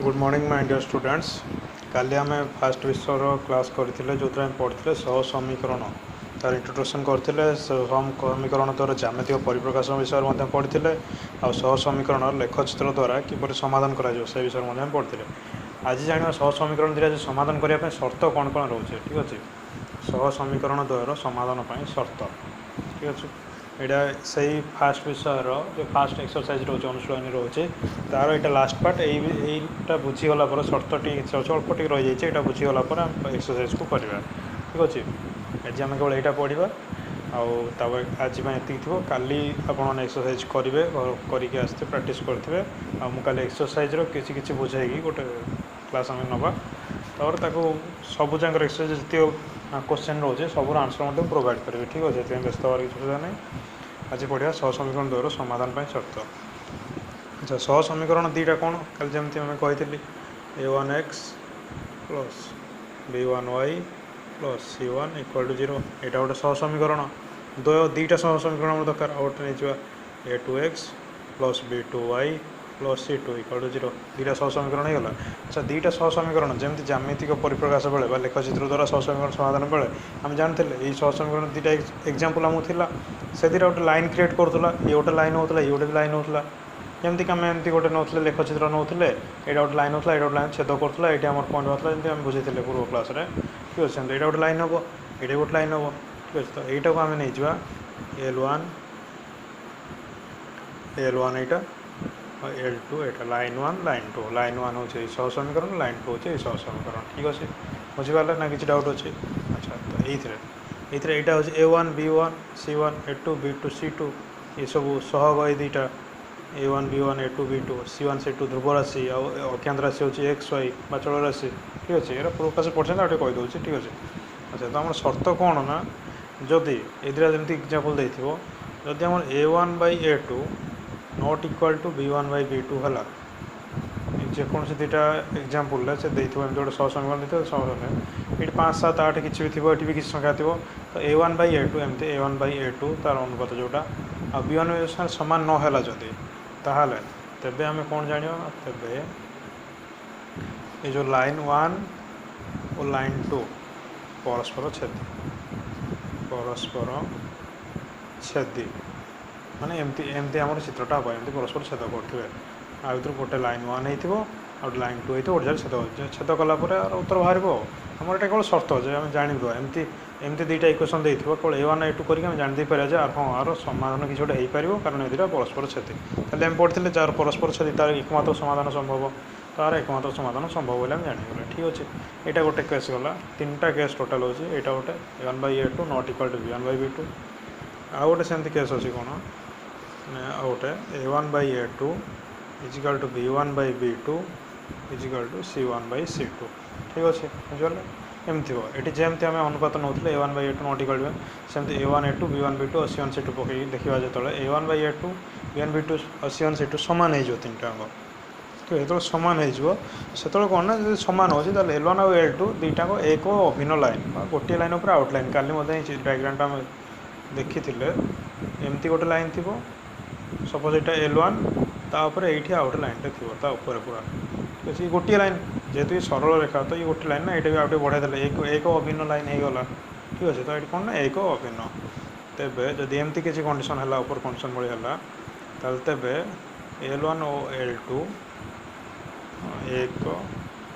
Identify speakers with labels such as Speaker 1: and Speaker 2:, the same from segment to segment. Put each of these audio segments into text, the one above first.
Speaker 1: Good morning my dear students. କାଲି ଆମେ first ବିଷୟର କ୍ଲାସ୍ କରିଥିଲେ, ଯେଉଁଥିରେ ଆମେ ପଢ଼ିଥିଲେ ସହ ସମୀକରଣ, ତାର ଇଣ୍ଟ୍ରୋଡକ୍ସନ୍ କରିଥିଲେ। ସହ ସମୀକରଣ ଦ୍ୱାରା ଜ୍ୟାମିତିକ ପରିପ୍ରକାଶ ବିଷୟରେ ମଧ୍ୟ ପଢ଼ିଥିଲେ, ଆଉ ସହ ସମୀକରଣର ଲେଖଚିତ୍ର ଦ୍ୱାରା କିପରି ସମାଧାନ କରାଯିବ ସେ ବିଷୟରେ ମଧ୍ୟ ଆମେ ପଢ଼ିଥିଲେ। ଆଜି ଜାଣିବା ସହ ସମୀକରଣ ଦୁଇଟା ସମାଧାନ କରିବା ପାଇଁ ସର୍ତ୍ତ କ'ଣ କ'ଣ ରହୁଛି। ଠିକ୍ ଅଛି, ସହ ସମୀକରଣ ଦ୍ୱୟର ସମାଧାନ ପାଇଁ ସର୍ତ୍ତ। ଠିକ୍ ଅଛି, ଏଇଟା ସେଇ ଫାଷ୍ଟ ବିଷୟର ଯେଉଁ ଫାଷ୍ଟ ଏକ୍ସରସାଇଜ୍ ରହୁଛି, ଅନୁଶୀଳନୀ ରହୁଛି, ତାର ଏଇଟା ଲାଷ୍ଟ ପାର୍ଟ। ଏଇଟା ବୁଝିଗଲା ପରେ ସର୍ତ୍ତ ଟିକେ କିଛି ଅଛି, ଅଳ୍ପ ଟିକେ ରହିଯାଇଛି। ଏଇଟା ବୁଝିଗଲା ପରେ ଆମେ ଏକ୍ସରସାଇଜ୍କୁ କରିବା। ଠିକ୍ ଅଛି, ଆଜି ଆମେ କେବଳ ଏଇଟା ପଢ଼ିବା, ଆଉ ତାପରେ ଆଜି ପାଇଁ ଏତିକି ଥିବ। କାଲି ଆପଣମାନେ ଏକ୍ସରସାଇଜ୍ କରିବେ, କରିକି ଆସିଥିବେ, ପ୍ରାକ୍ଟିସ୍ କରିଥିବେ। ଆଉ ମୁଁ କାଲି ଏକ୍ସରସାଇଜ୍ର କିଛି କିଛି ବୁଝେଇକି ଗୋଟେ କ୍ଲାସ୍ ଆମେ ନେବା। ତାପରେ ତାକୁ ସବୁ ଯାକର ଏକ୍ସରସାଇଜ୍ ଯେତିକ କୋଶ୍ଚେନ୍ ରହୁଛି ସବୁର ଆନ୍ସର୍ ମଧ୍ୟ ପ୍ରୋଭାଇଡ଼ କରିବି। ଠିକ୍ ଅଛି, ସେଥିପାଇଁ ବ୍ୟସ୍ତ ହେବାର କିଛି ଅସୁବିଧା ନାହିଁ। ଆଜି ପଢ଼ିବା ସହ ସମୀକରଣ ଦ୍ୱୟର ସମାଧାନ ପାଇଁ ସର୍ତ୍ତ। ଆଚ୍ଛା, ସହ ସମୀକରଣ ଦୁଇଟା କ'ଣ? କାଲି ଯେମିତି ଆମେ କହିଥିଲି, a1 x plus b1 y plus c1 equal to 0, ଏଇଟା ଗୋଟେ ସହ ସମୀକରଣ ଦ୍ୱୟ। ଦୁଇଟା ସହ ସମୀକରଣ ଆମର ଦରକାର। ଆଉ ଗୋଟେ ନେଇଯିବା a2 x plus b2 y plus c2 equal to 0। ଦୁଇଟା ସହ ସମୀକରଣ ହେଇଗଲା। ଆଚ୍ଛା, ଦୁଇଟା ସହ ସମୀକରଣ ଯେମିତି ଜ୍ୟାମିତିକ ପରିପ୍ରକାଶ ବେଳେ ବା ଲେଖଚିତ୍ର ଦ୍ୱାରା ସହ ସମୀକରଣ ସମାଧାନ ବେଳେ ଆମେ ଜାଣିଥିଲେ, ଏଇ ସହ ସମୀକରଣ ଦୁଇଟା ଏକ୍ଜାମ୍ପଲ୍ ଆମକୁ ଥିଲା, ସେଥିରେ ଗୋଟେ ଲାଇନ୍ କ୍ରିଏଟ୍ କରୁଥିଲା। ଇଏ ଗୋଟେ ଲାଇନ୍ ହେଉଥିଲା, ଇଏ ଗୋଟେ ବି ଲାଇନ୍ ହେଉଥିଲା। ଯେମିତିକି ଆମେ ଏମିତି ଗୋଟେ ନେଉଥିଲେ, ଲେଖଚିତ୍ର ନେଉଥିଲେ, ଏଇଟା ଗୋଟେ ଲାଇନ୍ ହେଉଥିଲା, ଏଇଟା ଗୋଟେ ଲାଇନ୍ ଛେଦ କରୁଥିଲା, ଏଇଠି ଆମର ପଏଣ୍ଟ ବାହାରୁଥିଲା, ଯେମିତି ଆମେ ବୁଝେଇଥିଲେ ପୂର୍ବ କ୍ଲାସ୍ରେ। ଠିକ୍ ଅଛି, ସେମିତି ଏଇଟା ଗୋଟେ ଲାଇନ୍ ହେବ, ଏଇଟା ଗୋଟେ ଲାଇନ୍ ହେବ। ଠିକ୍ ଅଛି, ତ ଏଇଟାକୁ ଆମେ ନେଇଯିବା ଏଲ୍ ୱାନ୍, ଏଲ୍ ୱାନ୍ ଏଇଟା, ଏଲ୍ ଟୁ ଏଇଟା, line one, line two. Line one ହେଉଛି ଏଇ ସହ ସମୀକରଣ, ଲାଇନ୍ ଟୁ ହେଉଛି ଏଇ ସହ ସମୀକରଣ। ଠିକ୍ ଅଛି, ବୁଝିପାରିଲେ ନା କିଛି ଡାଉଟ୍ ଅଛି? ଆଚ୍ଛା, ତ ଏଇଥିରେ ଏଇଟା ହେଉଛି a1 b1 c1, a2 b2 c2, ଏସବୁ ସହଗ। ଏଇ ଦୁଇଟା a1 b1, a2 b2, c1 c2 ଧ୍ରୁବ ରାଶି, ଆଉ ଅଜ୍ଞାତ ରାଶି ହେଉଛି ଏକ୍ସ ୱାଇ ବା ଚଳ ରାଶି। ଠିକ୍ ଅଛି, ଏଇଟା ପୂର୍ବ କ୍ଲାସ୍ ପଢ଼ିଛନ୍ତି, ଆଉ ଟିକେ କହିଦେଉଛି। ଠିକ୍ ଅଛି। ଆଚ୍ଛା, ତ ଆମର ସର୍ତ୍ତ କ'ଣ ନା ଯଦି ଏଇ ଦୁଇଟା ଯେମିତି ଏକ୍ଜାମ୍ପଲ୍ ଦେଇଥିବ, ଯଦି ଆମର a1 by a2 not equal to b1 by b2 ହେଲା, ଯେକୌଣସି ଦୁଇଟା ଏକ୍ଜାମ୍ପଲ୍ରେ ସେ ଦେଇଥିବ, ଏମିତି ଗୋଟେ ସହ ସମୀକରଣ ଦେଇଥିବ, ସହ ସମୀକରଣ ଏଇଠି 5, 7, 8 କିଛି ବି ଥିବ, ଏଠି ବି କିଛି ସଂଖ୍ୟା ଥିବ, ତ a1 by a2, ଏମିତି a1 by a2 ତାର ଅନୁପାତ ଯେଉଁଟା ଆଉ ବି ୱାନ୍ ବାଇ ସମାନ ନ ହେଲା ଯଦି, ତାହେଲେ ତେବେ ଆମେ କ'ଣ ଜାଣିବା? ତେବେ ଏ ଯେଉଁ ଲାଇନ୍ ୱାନ୍ ଓ ଲାଇନ୍ ଟୁ ପରସ୍ପର ଛେଦି। ପରସ୍ପର ଛେଦି ମାନେ ଏମିତି ଏମିତି ଆମର ଚିତ୍ରଟା ହେବ, ଏମିତି ପରସ୍ପର ଛେଦ କରୁଥିବେ। ଆଉ ଭିତରୁ ଗୋଟେ ଲାଇନ୍ ୱାନ୍ ହେଇଥିବ ଆଉ ଗୋଟେ ଲାଇନ୍ ଟୁ ହେଇଥିବ, ଗୋଟେ ଜାଗାରେ ଛେଦ ଛେଦ କଲା ପରେ ଆର ଉତ୍ତର ବାହାରିବ। ଆମର ଏଇଟା କେବଳ ସର୍ତ୍ତ ଯେ ଆମେ ଜାଣିଦେବା, ଏମିତି ଏମିତି ଦୁଇଟା ଇକ୍ୱେସନ୍ ଦେଇଥିବ, କେବଳ ଏ ୱାନ୍ ଏ ଟୁ କରିକି ଆମେ ଜାଣିଦେଇପାରିବା ଯେ ହଁ, ଆର ସମାଧାନ କିଛି ଗୋଟେ ହେଇପାରିବ, କାରଣ ଏ ଦୁଇଟା ପରସ୍ପର ଛେଦି। ତାହେଲେ ଆମେ ପଢ଼ିଥିଲେ, ଯାହାର ପରସ୍ପର ଛେଦି ତାର ଏକମାତ୍ର ସମାଧାନ ସମ୍ଭବ। ତାର ଏକମାତ୍ର ସମାଧାନ ସମ୍ଭବ ବୋଲି ଆମେ ଜାଣିଗଲେ। ଠିକ୍ ଅଛି, ଏଇଟା ଗୋଟେ କେସ୍ ଗଲା। ତିନିଟା କେସ୍ ଟୋଟାଲ୍ ହେଉଛି। ଏଇଟା ଗୋଟେ a1 by a2 not equal to b1 by b2। ଆଉ ଗୋଟେ ସେମିତି କେସ୍ ଅଛି କ'ଣ? ଆଉ ଗୋଟେ a1 by a2 is equal to b1 by b2 is equal to c1 by c2। ଠିକ୍ ଅଛି, ବୁଝିପାରିଲେ? ଏମିତି ଥିବ। ଏଠି ଯେମିତି ଆମେ ଅନୁପାତ ନେଉଥିଲେ a1 by a2 not equal to, ସେମିତି a1 a2, b1 b2 ଆଉ ସି ୱାନ୍ ସି ଟୁ ପକାଇକି ଦେଖିବା। ଯେତେବେଳେ a1 by a2, b1 b2 ଆଉ ସି ୱାନ୍ ସି ଟୁ ସମାନ ହେଇଯିବ ତିନିଟା ଅଙ୍କ, ଠିକ୍, ଯେତେବେଳେ ସମାନ ହେଇଯିବ ସେତେବେଳେ କ'ଣ ନା ଯଦି ସମାନ ହେଉଛି, ତାହେଲେ ଏଲ୍ ୱାନ୍ ଆଉ ଏଲ୍ ଟୁ ଦୁଇଟାଙ୍କ ଏକ ଅଭିନ୍ନ ଲାଇନ୍ ବା ଗୋଟିଏ ଲାଇନ୍ ଉପରେ ଆଉଟ୍ ଲାଇନ୍। କାଲି ମଧ୍ୟ ଏଇ ଡାଇଗ୍ରାମଟା ଆମେ ଦେଖିଥିଲେ। ଏମିତି ଗୋଟେ ଲାଇନ୍ ଥିବ, ସପୋଜ୍ ଏଇଟା ଏଲ୍ ୱାନ୍, ତା ଉପରେ ଏଇଠି ଆଉ ଗୋଟେ ଲାଇନ୍ଟେ ଥିବ ତା ଉପରେ ପୁରା। ଠିକ୍ ଅଛି, ଗୋଟିଏ ଲାଇନ୍ ଯେହେତୁ ଏ ସରଳ ରେଖା, ତ ଇଏ ଗୋଟେ ଲାଇନ୍ ନା, ଏଇଟା ବି ଆଉ ଟିକେ ବଢ଼ାଇ ଦେଲେ ଏକ ଏକ ଅଭିନ୍ନ ଲାଇନ୍ ହେଇଗଲା। ଠିକ୍ ଅଛି, ତ ଏଇଠି କ'ଣ ନା ଏକ ଅଭିନ୍ନ। ତେବେ ଯଦି ଏମିତି କିଛି କଣ୍ଡିସନ୍ ହେଲା, ଉପର କଣ୍ଡିସନ୍ ଭଳି ହେଲା, ତାହେଲେ ତେବେ ଏଲ୍ ୱାନ୍ ଓ ଏଲ୍ ଟୁ ଏକ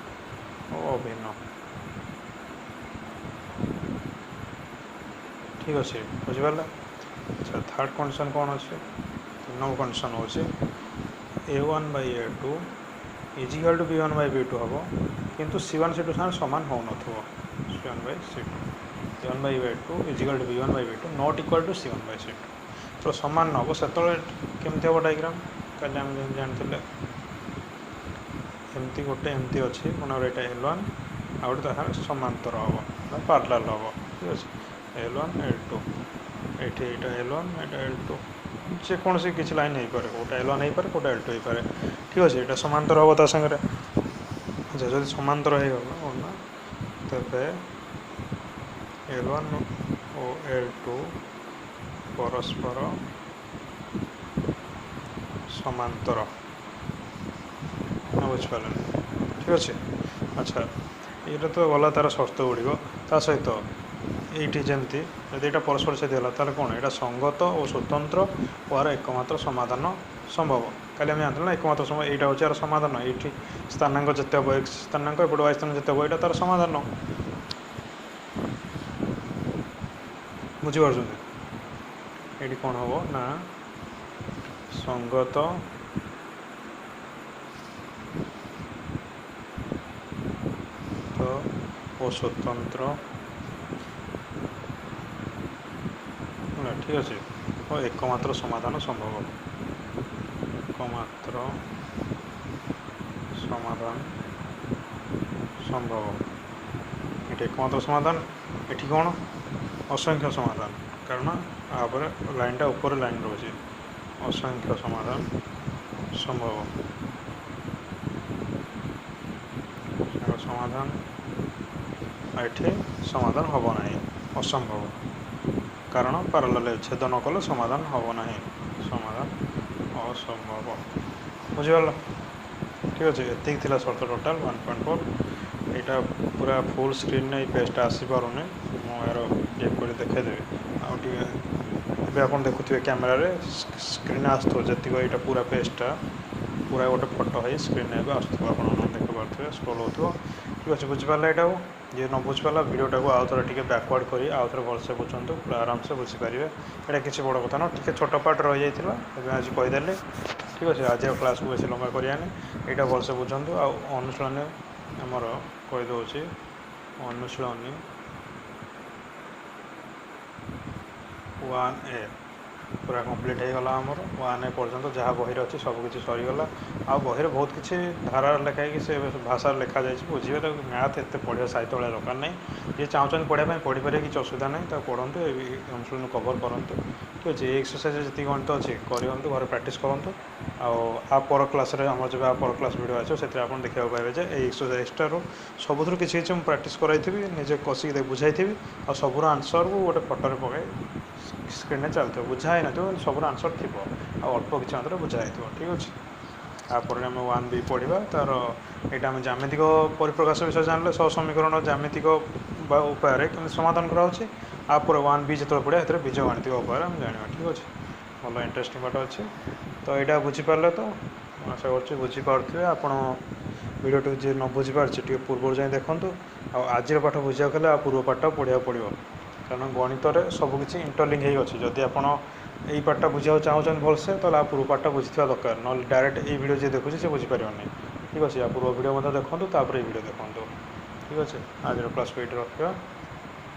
Speaker 1: ଓ ଅଭିନ୍ନ। ଠିକ୍ ଅଛି, ବୁଝିପାରିଲେ? ଆଚ୍ଛା, ଥାର୍ଡ଼ କଣ୍ଡିସନ୍ କ'ଣ ଅଛି? ତିନି ନମ୍ବର କଣ୍ଡିସନ୍ ହେଉଛି a1 by a2 is equal to b1 by b2 ହେବ, କିନ୍ତୁ ସି ୱାନ୍ ସି ଟୁ ସାଙ୍ଗରେ ସମାନ ହେଉନଥିବ। C1 by c2, a1 by a2 is equal to b1 by b2 not equal to c1 by c2। ତ ସମାନ ନ ହେବ, ସେତେବେଳେ କେମିତି ହେବ ଡାଇଗ୍ରାମ୍? କାଲି ଆମେ ଯେମିତି ଜାଣିଥିଲେ, ଏମିତି ଗୋଟେ ଏମିତି ଅଛି, ମନେକର ଏଇଟା ଏଲ୍ ୱାନ୍, ଆଉ ଗୋଟେ ତା ସାଙ୍ଗରେ ସମାନ୍ତର ହେବ ବା ପାରାଲାଲ୍ ହେବ। ଠିକ୍ ଅଛି, ଏଲ୍ ୱାନ୍, ଏଲ୍ ଟୁ, ଏଇଠି ଏଇଟା ଏଲ୍ ୱାନ୍, ଏଇଟା ଏଲ୍ ଟୁ, ଯେକୌଣସି କିଛି ଲାଇନ୍ ହେଇପାରେ, କେଉଁଟା ଏଲ୍ ୱାନ୍ ହେଇପାରେ, କେଉଁଟା ଏଲ୍ ଟୁ ହେଇପାରେ। ଠିକ୍ ଅଛି, ଏଇଟା ସମାନ୍ତର ହେବ ତା ସାଙ୍ଗରେ। ଆଚ୍ଛା, ଯଦି ସମାନ୍ତର ହେଇଗଲା, କ'ଣ ନା ତେବେ ଏଲ୍ ୱାନ୍ ଓ ଏଲ୍ ଟୁ ପରସ୍ପର ସମାନ୍ତର। ନା ବୁଝିପାରିଲେନି? ଠିକ୍ ଅଛି। ଆଚ୍ଛା, ଏଇଟା ତ ଗଲା ତା'ର ସର୍ତ୍ତ ଗୁଡ଼ିକ। ତା ସହିତ ଏଇଠି ଯେମିତି ଯଦି ଏଇଟା ପରସ୍ପର ଛେଦି ହେଲା ତାହେଲେ କ'ଣ ଏଇଟା ସଙ୍ଗତ ଓ ସ୍ୱତନ୍ତ୍ର ଓ ଆର ଏକମାତ୍ର ସମାଧାନ ସମ୍ଭବ। କାଲି ଆମେ ଜାଣିଥିଲେ ନା ଏକମାତ୍ର ସମ୍ଭବ, ଏଇଟା ହେଉଛି ଆର ସମାଧାନ। ଏଇଠି ସ୍ଥାନାଙ୍କ ଯେତେ ହେବ, ଏକ୍ସ ସ୍ଥାନାଙ୍କ ଏପଟେ ୱାଇ ସ୍ଥାନାଙ୍କ ଯେତେ ହେବ, ଏଇଟା ତା'ର ସମାଧାନ। ବୁଝିପାରୁଛନ୍ତି? ଏଇଠି କ'ଣ ହେବ ନା ସଙ୍ଗତ ଓ ସ୍ୱତନ୍ତ୍ର, ଠିକ୍ ଅଛି, ଓ ଏକମାତ୍ର ସମାଧାନ ସମ୍ଭବ, ଏକମାତ୍ର ସମାଧାନ ସମ୍ଭବ। ଏଠି ଏକମାତ୍ର ସମାଧାନ, ଏଠି କ'ଣ ଅସଂଖ୍ୟ ସମାଧାନ, କାରଣ ତାପରେ ଲାଇନ୍ଟା ଉପରେ ଲାଇନ୍ ରହୁଛି, ଅସଂଖ୍ୟ ସମାଧାନ ସମ୍ଭବ। ସମାଧାନ ଏଠି ସମାଧାନ ହେବ ନାହିଁ, ଅସମ୍ଭବ, କାରଣ ପାରାଲାଲ ଛେଦ ନ କଲେ ସମାଧାନ ହେବ ନାହିଁ, ସମାଧାନ ଅସମ୍ଭବ। ବୁଝିପାରିଲ? ଠିକ୍ ଅଛି, ଏତିକି ଥିଲା ସର୍ତ୍ତ ଟୋଟାଲ୍ 1.4। ଏଇଟା ପୁରା ଫୁଲ୍ ସ୍କ୍ରିନ୍ରେ ଏଇ ପେଜ୍ଟା ଆସିପାରୁନି, ମୁଁ ଏହାର ଇଏ କରି ଦେଖାଇଦେବି। ଆଉ ଟିକେ ଏବେ ଆପଣ ଦେଖୁଥିବେ କ୍ୟାମେରାରେ ସ୍କ୍ରିନ୍ ଆସୁଥିବ, ଯେତିକ ଏଇଟା ପୁରା ପେଜ୍ଟା ପୁରା ଗୋଟେ ଫଟୋ ହେଇ ସ୍କ୍ରିନ୍ରେ ଏବେ ଆସୁଥିବ, ଆପଣମାନେ ଦେଖିପାରୁଥିବେ, ସ୍କ୍ରୋଲ୍ ହେଉଥିବ। ଠିକ୍ ଅଛି, ବୁଝିପାରିଲେ ଏଇଟାକୁ? ଯିଏ ନ ବୁଝିପାରିଲା ଭିଡ଼ିଓଟାକୁ ଆଉ ଥରେ ଟିକେ ବ୍ୟାକୱାର୍ଡ଼ କରି ଆଉ ଥରେ ଭଲସେ ବୁଝନ୍ତୁ, ପୁରା ଆରାମସେ ବୁଝିପାରିବେ। ଏଇଟା କିଛି ବଡ଼ କଥା ନୁହଁ, ଟିକେ ଛୋଟ ପାର୍ଟ ରହିଯାଇଥିଲା, ଏବେ ଆଜି କହିଦେଲି। ଠିକ୍ ଅଛି, ଆଜିର କ୍ଲାସ୍କୁ ବେଶୀ ଲମ୍ବା କରିବାନି, ଏଇଟା ଭଲସେ ବୁଝନ୍ତୁ। ଆଉ ଅନୁଶୀଳନୀ ଆମର କହିଦେଉଛି, ଅନୁଶୀଳନୀ 1A ପୁରା କମ୍ପ୍ଲିଟ୍ ହେଇଗଲା ଆମର। 1A ପର୍ଯ୍ୟନ୍ତ ଯାହା ବହିରେ ଅଛି ସବୁକିଛି ସରିଗଲା। ଆଉ ବହିରେ ବହୁତ କିଛି ଧାରାରେ ଲେଖା ହେଇକି ସେ ଭାଷାରେ ଲେଖାଯାଇଛି, ବୁଝିବେ। ତାକୁ ମ୍ୟାଥ୍ ଏତେ ପଢ଼ିବା ସାହିତ୍ୟ ଭଳିଆ ଦରକାର ନାହିଁ। ଯିଏ ଚାହୁଁଛନ୍ତି ପଢ଼ିବା ପାଇଁ ପଢ଼ିପାରିବେ, କିଛି ଅସୁବିଧା ନାହିଁ, ତାକୁ ପଢ଼ନ୍ତୁ, ଏ ଅନୁଶୀଳନୀ କଭର୍ କରନ୍ତୁ। ଠିକ୍ ଅଛି, ଏଇ ଏକ୍ସରସାଇଜ୍ରେ ଯେତିକି ଗଣିତ ଅଛି କରନ୍ତୁ, ଘରେ ପ୍ରାକ୍ଟିସ୍ କରନ୍ତୁ। ଆଉ ଆ ପର କ୍ଲାସ୍ରେ ଆମର ଯେବେ ଆ ପର କ୍ଲାସ୍ ଭିଡ଼ିଓ ଆସିବ ସେଥିରେ ଆପଣ ଦେଖିବାକୁ ପାଇବେ ଯେ ଏଇ ଏକ୍ସରସାଇଜ୍ଟାରୁ ସବୁଥିରୁ କିଛି କିଛି ମୁଁ ପ୍ରାକ୍ଟିସ୍ କରାଇଥିବି, ନିଜେ କଷିକି ବୁଝାଇଥିବି, ଆଉ ସବୁର ଆନ୍ସର୍କୁ ଗୋଟେ ଫଟୋରେ ପକାଇ ସ୍କ୍ରିନ୍ରେ ଚାଲିଥିବ, ବୁଝା ହେଇନଥିବ କିନ୍ତୁ ସବୁର ଆନ୍ସର୍ ଥିବ, ଆଉ ଅଳ୍ପ କିଛି ମାତ୍ରାରେ ବୁଝା ହେଇଥିବ। ଠିକ୍ ଅଛି, ତାପରେ ଆମେ 1B ପଢ଼ିବା। ତା'ର ଏଇଟା ଆମେ ଜ୍ୟାମିତିକ ପରିପ୍ରକାଶ ବିଷୟରେ ଜାଣିଲେ, ସହସମୀକରଣ ଜ୍ୟାମିତିକ ବା ଉପାୟରେ କେମିତି ସମାଧାନ କରାହେଉଛି। ତାପରେ 1B ଯେତେବେଳେ ପଢ଼ିବା ସେଥିରେ ବୀଜଗାଣିତିକ ଉପାୟରେ ଆମେ ଜାଣିବା। ଠିକ୍ ଅଛି, ଭଲ ଇଣ୍ଟରେଷ୍ଟିଂ ପାଠ ଅଛି। ତ ଏଇଟା ବୁଝିପାରିଲେ ତ ମୁଁ ଆଶା କରୁଛି ବୁଝିପାରୁଥିବେ। ଆପଣ ଭିଡ଼ିଓଟିକୁ ଯିଏ ନ ବୁଝିପାରୁଛି ଟିକେ ପୂର୍ବରୁ ଯାଇ ଦେଖନ୍ତୁ। ଆଉ ଆଜିର ପାଠ ବୁଝିବାକୁ ହେଲେ ଆଉ ପୂର୍ବ ପାଠଟା ପଢ଼ିବାକୁ ପଡ଼ିବ, କାରଣ ଗଣିତରେ ସବୁକିଛି ଇଣ୍ଟରଲିଙ୍କ ହେଇକି ଅଛି। ଯଦି ଆପଣ ଏଇ ପାଠଟା ବୁଝିବାକୁ ଚାହୁଁଛନ୍ତି ଭଲସେ, ତାହେଲେ ଆଉ ପୂର୍ବ ପାଠଟା ବୁଝିଥିବା ଦରକାର, ନହେଲେ ଡାଇରେକ୍ଟ ଏଇ ଭିଡ଼ିଓ ଯିଏ ଦେଖୁଛି ସେ ବୁଝିପାରିବନି। ଠିକ୍ ଅଛି, ଆଉ ପୂର୍ବ ଭିଡ଼ିଓ ମଧ୍ୟ ଦେଖନ୍ତୁ, ତାପରେ ଏଇ ଭିଡ଼ିଓ ଦେଖନ୍ତୁ। ଠିକ୍ ଅଛି, ଆଜିର କ୍ଲାସ୍କୁ ଏଇଠି ରଖିବା।